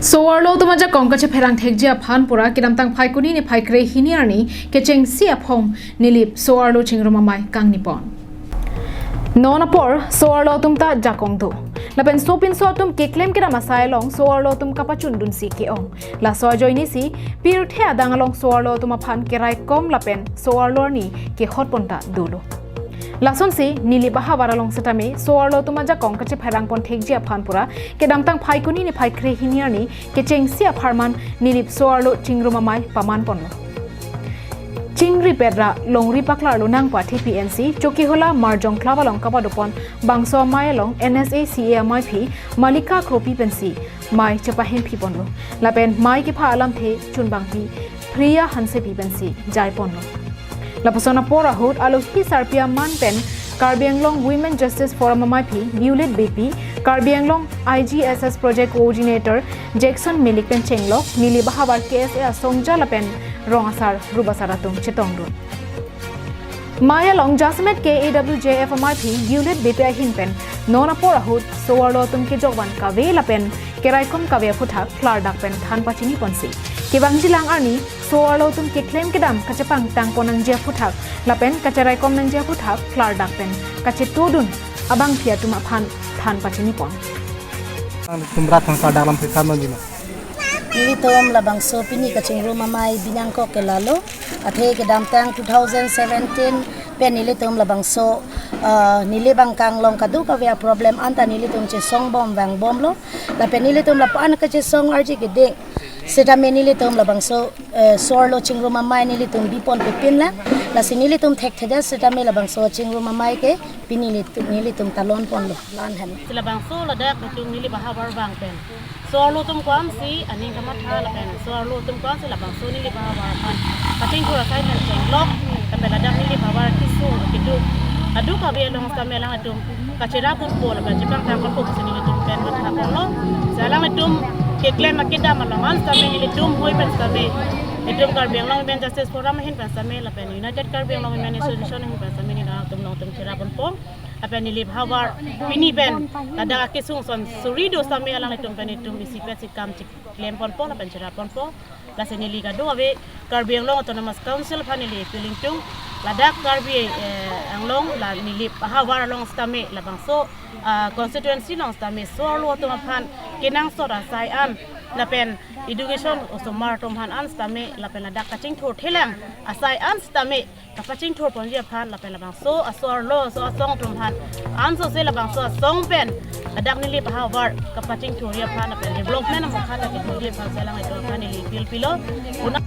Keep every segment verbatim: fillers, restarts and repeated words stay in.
So-arlo atum ajakong kachepherang thekji aphan pura kedamtang Phaikuni niphai krehini arni kechengsi aphong Nilip so-arlo chingrum amei kangni pon. Non apor so-arlo atum ta jakong do. Lapen sopinso atum keklem kedam asai along so-arlo atum kapachundunsi ke-ong. Laso ajoinesi pirthe adang along so-arlo atum aphan keraikom lapen so-arlo arni kehot pon ta dolo. Lasonsi Nilip ahavar along setame so-arlo atum ajakong kachepherang pon thekji aphan pura kedamtang Phaikuni niphai krehini arni kechengsi apharman Nilip so-arlo chingrum amei paman ponlo. Chingri petra longri paklar lonang pa T P N C Chokihola Marjong Club along kapado pon bangso amei along N S A C A amei phi Malika Kropi pensi mei chepahemphi ponlo. Lapen mei kepha alamthe chunbangpi Priya Hansepi pensi jai ponlo. Lapuson apor ahut alohi sarpi aman pen Karbi Anglong Women Justice Forum amei phi Violet Beypi, Karbi Anglong I G S S Project Coordinator Jackson Milik pen chenglok Nilip ahavar K S A asongja lapen rong asar rup asar atum chetongdun. Mei along jasemet K A W J F amei phi Violet Beypi ahin pen non apor ahut so-arlo atum kejokvan kave lapen keraikom kave aphuthak klardak pen than pachini ponsi kevangjilang arni so-arlo atum keklem kedam kachepangtang pon nangji aphuthak lapen kacheraikom nangji aphuthak klardak pen kachetodun abangpi atum aphan than pachini pon. Tumrat thang klardak lam pekam non jima. Nelitum labangso pini kachingrum amei binangkok ke lalo. Athe kedamtang two thousand seventeen pen nelitum labangso, ah, Nilip angkang along kadokave aproblem anta nelitum chesong bom vang bomlo. Lapen nelitum lapu-an kachesong arji keding setame nelitum labangso, eh, so-arlo chingrum amei nelitum bipon pepin la. Lasi nelitum thekthedet setame labangso chingrum amei ke pini nelitum, nelitum talon ponlo. Lan hem. Si labangso ladak nelitum Nilip ahavar vang pen so-arlo atum ko-ansi aning kamatha lapen so-arlo atum ko-ansi labangso Nilip ahavar aphan kachingthur asai pen chenglok lapen ladak Nilip ahavar kesung kedo kadokave along setame alanglitum kacherap ponpo lapen chepangtang ponpo pusi nelitum pen matha ponlo. Si alanglitum keklem akedam along an setame nelitum hoi pen setame, nelitum Karbi Anglong Women Justice Forum ahin pen setame lapen United Karbi Anglong Women Association ahin pen setame nelitum nangtum cherap ponpo. Lapen Nilip ahavar pini pen ladak akesung son suri do setame alanglitum pen itum isi pet si kam chik klem ponpo lapen cherap ponpo. Lasi neli kadokave Karbi Anglong Autonomous Council aphan neli appeal ingtung. Ladak Karbi, eh, Anglong la Nilip ahavar along setame labangso, ah, constituency along setame so-arlo atum aphan kenangsot asai an lapen education osomar atum aphan an setame lapen ladak kachingthurthelang asai an setame kapachingthur ponji aphan lapen labangso aso-arlo aso asong atum aphan ansose labangso asong pen ladak Nilip ahavar kapachingthurji aphan lapen development amokha ta kedoji aphan si alanglitum aphan neli appeal pilo. Puna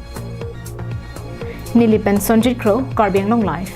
Nilip pen Sonjit Kro, Karbi Anglong Live.